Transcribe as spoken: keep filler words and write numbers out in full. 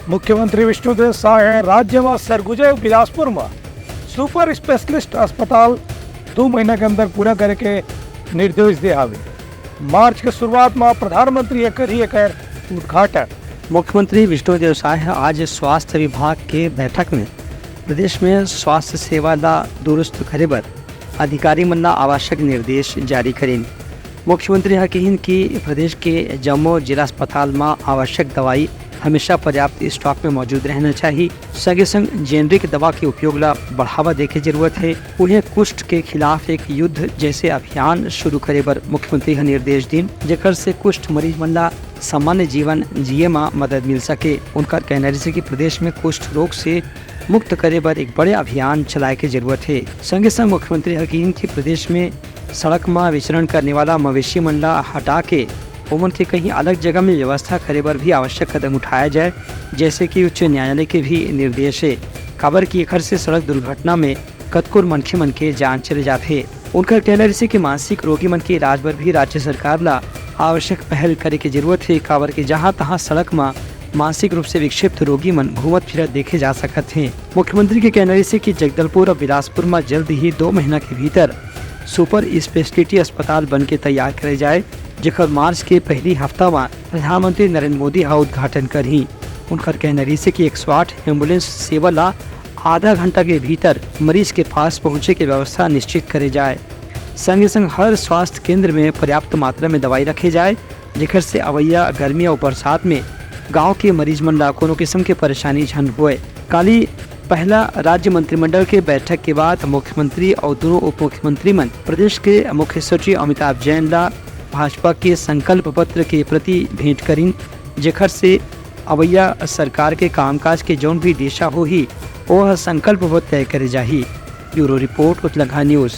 मुख्यमंत्री विष्णुदेव साय ह राज्य म सरगुजा अउ बिलासपुर म सुपर स्पेशलिस्ट अस्पताल दू महीना के अंदर पूरा करे के निर्देश दे हावे। मार्च के शुरुआत म प्रधानमंत्री ह करही एकर उद्घाटन। मुख्यमंत्री विष्णुदेव साय ह आज स्वास्थ्य विभाग के बैठक में प्रदेश में स्वास्थ्य सेवा ला दुरुस्त करे बर अधिकारी मन ला आवश्यक निर्देश जारी करिन। मुख्यमंत्री ह किहिन कि प्रदेश के जम्मो जिला अस्पताल म आवश्यक दवाई हमेशा पर्याप्त स्टॉक में मौजूद रहना चाहिए। संगे संग जेनरिक दवा के उपयोग ला बढ़ावा दे के जरूरत हे। उहें कुष्ठ के खिलाफ एक युद्ध जैसे अभियान शुरू करे बर मुख्यमंत्री ह निर्देश दिन, जेकर से कुष्ठ मरीज मन ला सामान्य जीवन जिए म मदद मिल सके। उनकर कहना रहिसे कि प्रदेश में कुष्ठ रोग से मुक्त करे बर एक बड़े अभियान चलाए के जरूरत हे। संगे संग मुख्यमंत्री ह किहिन कि प्रदेश में सड़क म विचरण करने वाला मवेशी मन ला हटा के ओमन के कहीं अलग जगह में व्यवस्था करे बर भी आवश्यक कदम उठाया जाए, जैसे कि उच्च न्यायालय के भी निर्देश हे, काबर कि एखर से सड़क दुर्घटना में कतकोर मनखे मन के जान चले जाथे। उनकर कहना रहिसे कि मानसिक रोगी मन के इलाज बर भी राज्य सरकार ला आवश्यक पहल करे के जरूरत हे, काबर कि जहां तहां सड़क म मानसिक रूप से विक्षिप्त रोगी मन घूमत फिरत देखे जा सकत हे। मुख्यमंत्री के कहना रहिसे कि जगदलपुर अउ बिलासपुर म जल्द ही दो महीना के भीतर सुपर स्पेशलिटी अस्पताल बन के तैयार करे जाए, जेकर मार्च के पहली हफ्ता म प्रधानमंत्री नरेंद्र मोदी ह उद्घाटन करही। उनकर कहना रहिसे कि एक सौ आठ एम्बुलेंस सेवा ला आधा घंटा के भीतर मरीज के पास पहुंचे के व्यवस्था निश्चित करे जाए। संगे संग हर स्वास्थ्य केंद्र में पर्याप्त मात्रा में दवाई रखे जाए, जेकर से अवैया गर्मी अउ बरसात में गांव के मरीज मन ला कोनो किस्म के परेशानी झन होए। काली पहला राज्य मंत्रिमंडल के बैठक के बाद मुख्यमंत्री अउ दोनों उप मुख्यमंत्री मन प्रदेश के मुख्य सचिव अमिताभ जैन ला भाजपा के संकल्प पत्र के प्रति भेंट करिन, जेकर से अवैया सरकार के कामकाज के जौन भी दिशा होही, ओह संकल्प पत्र तय करे जाही। Bureau report, Utlangha news.